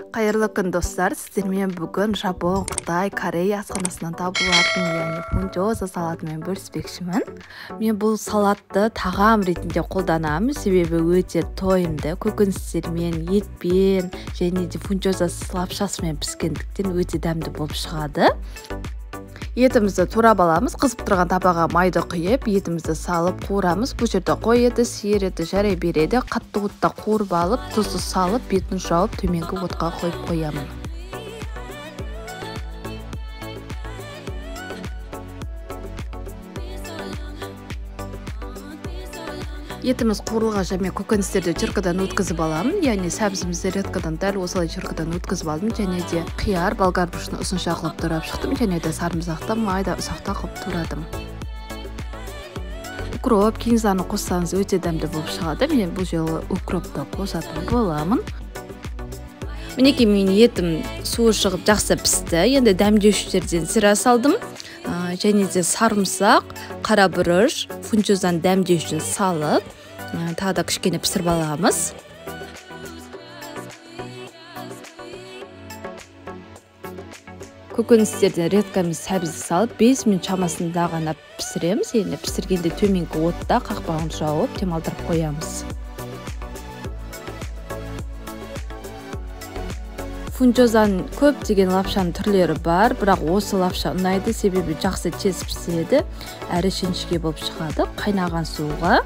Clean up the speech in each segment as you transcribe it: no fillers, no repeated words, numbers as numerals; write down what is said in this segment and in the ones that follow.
Қайырлы күн, достар! Сіздермен бүгін Жапон, Қытай, Корея асханасынан табылатын, яғни фунчоза салатымен бөліспекшімін. Мен бұл салатты тағам ретінде қолданамын, себебі өте тойымды, көкөністермен, етпен және де фунчоза лапшасымен піскендіктен өте дәмді болып шығады. Етімізді турап аламыз, қызып тұрған табаға майды құйып, етімізді салып қуырамыз. Бұл жерде қой еті, сиыр еті жарай береді. Қатты отта қуырып алып, тұзды салып, бетін жауып, төменгі отқа қойып қоямын. Етіміз қуырылғанша мен көкөністерді теркадан өткізіп аламын, яғни сәбізімізді редкадан дәл осылай теркадан өткізіп алдым, және де қияр, болгар бұрышын ұзынша қылып турап шықтым, және де сарымсақты майда ұсақта қылып турадым. Укроп, кинзаны қоссаңыз өте дәмді болып шығады. Мен бұл жолы укропты қосатын боламын. Мінекей менің етім суы шығып жақсы пісті. Енді дәмдеушілерден сыра салдым. Және де сарымсақ, қара бұрыш, фунчозаны дәмдеу үшін салып, тағы да кішкене пісіріп аламыз. Көкөністерден редкамен сәбізді салып, 5 минут шамасында ғана пісіреміз. Енді пісіргенде төменгі отта қақпағын жауып, демалдырып қоямыз. Фунчозаның көптеген лапшаның түрлері бар, бірақ осы лапша ұнайды, себебі жақсы тез піседі, әрі жіңішке болып шығады. Қайнаған суға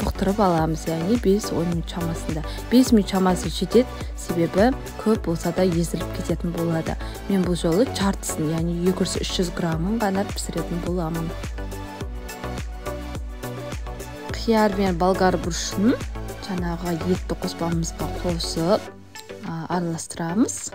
бұқтырып аламыз, яғни 5-10 минут шамасында. 5 минут шамасы жетеді, себебі көп болса да езіліп кететін болады. Мен бұл жолы жартысын, яғни 200-300 граммын ғана пісіретін боламын. Қияр мен болгар бұрышын жаңағы етті қоспамызға қосып араластырамыз.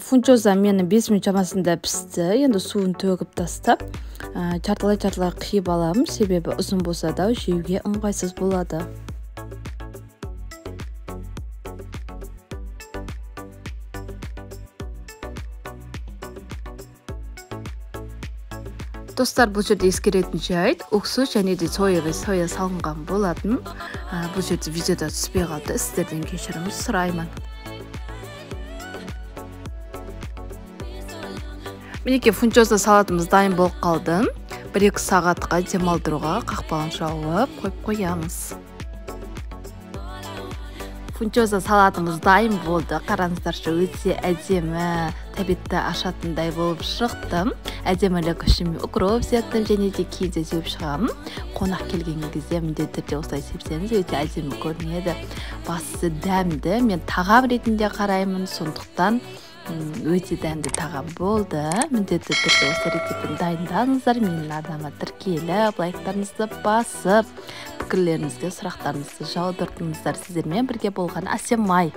Фунчоза менің 5 минут шамасында пісті. Енді суын төгіп тастап, жартылай-жартылай қиып аламын, себебі ұзын болса да жеуге ыңғайсыз болады. Достар, бұл жерде ескеретін жайт, уксус және де соевый соя салынған болатын. Бұл жерде видеода түспей қалды, сіздерден кешірім сұраймын. Мінекей фунчоза салатымыз дайын болып қалды. 1-2 сағатқа демалдыруға қақпағын жауып қойып қоямыз. Фунчоза салатымыз дайын болды. Қараңыздаршы, өте әдемі, тәбетті ашатындай болып шықты. Әдемілік үшін укроп септім және де кейде сеуіп шығамын. Қонақ келген кезде міндетті түрде осылай сепсеңіз өте әдемі көрінеді. Бастысы дәмді. Мен тағам ретінде қараймын, сондықтан өте дәмді тағам болды. Міндетті түрде осы рецептін дайындаңыздар. Менің арнама тіркеліп, лайктарыңызды басып, пікірлеріңізге, сұрақтарыңызды жаудыртыңыздар. Сіздермен бірге болған Әсемай.